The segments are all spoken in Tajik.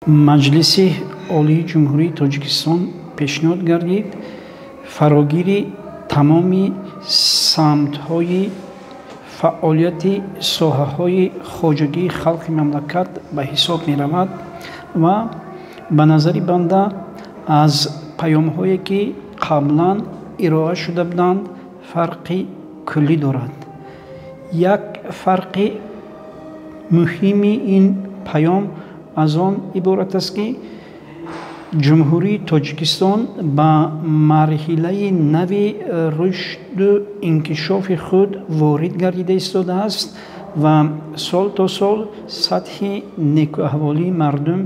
Маҷлиси Олии Ҷумҳурии Тоҷикистон пешниҳод гардид, фарогири тамоми самтҳои фаъолияти соҳаҳои хоҷагии халқи мамлакат ба ҳисоб меравад ва ба назари банда аз паёмҳое, ки қаблан ироа шуда буданд, фарқи куллӣ дорад. Як фарқи муҳими ин паём аз он иборат аст, ки Ҷумҳурии Тоҷикистон ба марҳилаи нави рушду инкишофи худ ворид гардида истодааст ва сол то сол сатҳи некӯаҳволии мардум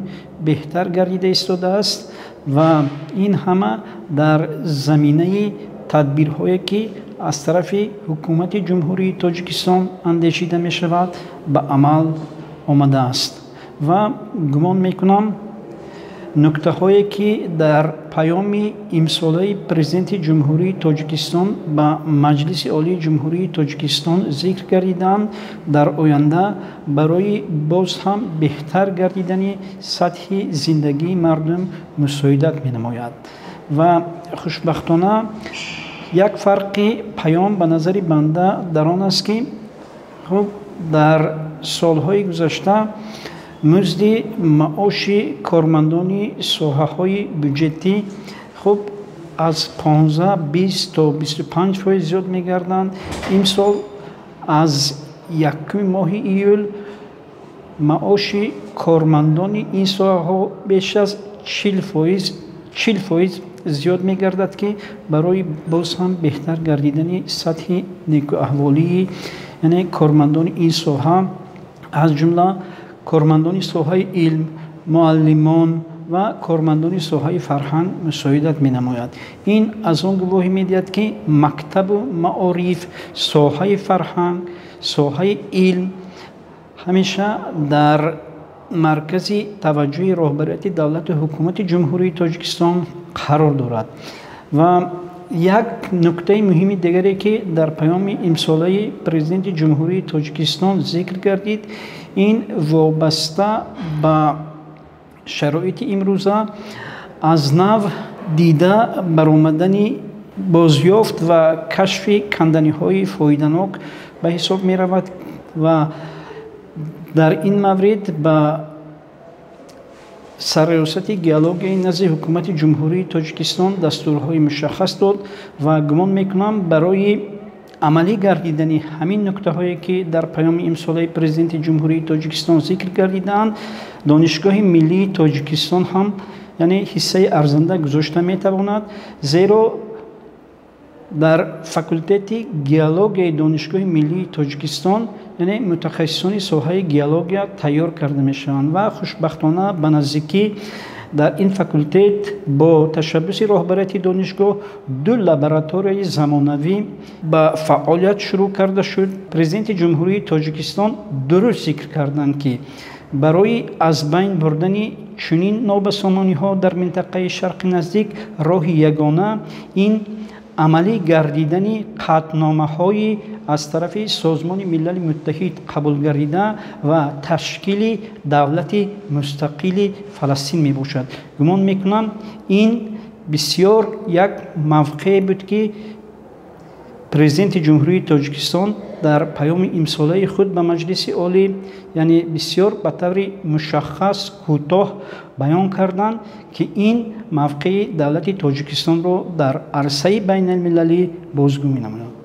беҳтар гардида истодааст ва ин ҳама дар заминаи тадбирҳое, ки аз тарафи Ҳукумати Ҷумҳурии Тоҷикистон андешида мешавад, ба амал омадааст. Ва гумон мекунам, нуктаҳое, ки дар паёми имсолаи Президенти Ҷумҳурии Тоҷикистон ба Маҷлиси Олии Ҷумҳурии Тоҷикистон зикр гардидаанд, дар оянда барои боз ҳам беҳтар гардидани сатҳи зиндагии мардум мусоидат менамояд. Ва хушбахтона як фарқи паём ба назари банда дар он аст, ки хуб, дар солҳои гузашта музди маоши кормандони соҳаҳои бюҷетӣ хуб аз 15, 20 то 25% зиёд мегарданд. Имсол аз 1-уми моҳи июл маоши кормандони ин соҳаҳо беш аз 40% зиёд мегардад, ки барои боз ҳам беҳтар гардидани сатҳи некӯаҳволии, яъне кормандони ин соҳа, аз ҷумла кормандони соҳаи илм, муаллимон ва кормандони соҳаи фарҳанг мусоидат менамояд. Ин аз он гувоҳӣ медиҳад, ки мактабу маориф, соҳаи фарҳанг, соҳаи илм ҳамеша дар маркази таваҷҷӯҳи роҳбарияти давлату ҳукумати Ҷумҳурии Тоҷикистон қарор дорад. Ва як нуктаи муҳими дигаре, ки дар паёми имсолаи Президенти Ҷумҳурии Тоҷикистон зикр гардид, ин вобаста ба шароити имрӯза аз нав дида баромадани бозёфт ва кашфи канданиҳои фоиданок ба ҳисоб меравад ва дар ин маврид ба Сарраёсати геологияи назди Ҳукумати Ҷумҳурии Тоҷикистон дастурҳои мушаххас дод ва гумон мекунам, барои амалӣ гардидани ҳамин нуктаҳое, ки дар паёми имсолаи Президенти Ҷумҳурии Тоҷикистон зикр гардидаанд, Донишгоҳи миллии Тоҷикистон ҳам, яъне ҳиссаи арзанда гузошта метавонад, зеро дар факултети геологияи Донишгоҳи миллии Тоҷикистон, яъне мутахассисони соҳаи геология тайёр карда мешаванд ва хушбахтона ба наздикӣ дар ин факултет бо ташаббуси роҳбарияти донишгоҳ ду лабораторияи замонавӣ ба фаъолият шурӯъ карда шуд. Президенти Ҷумҳурии Тоҷикистон дуруст зикр карданд, ки барои аз байн бурдани чунин нобасомониҳо дар минтақаи Шарқи Наздик роҳи ягона ин амалӣ гардидани қатъномаҳои аз тарафи Созмони Милали Муттаҳид қабул гардида ва ташкили давлати мустақили Фаластин мебошад. Гумон мекунам, ин бисёр як мавқеъе буд, ки Президенти Ҷумҳурии Тоҷикистон дар паёми имсолаи худ ба Маҷлиси Олӣ, яъне бисёр ба таври мушаххас, кӯтоҳ баён карданд, ки ин мавқеи давлати Тоҷикистонро дар арсаи байналмилалӣ бозгӯ менамояд.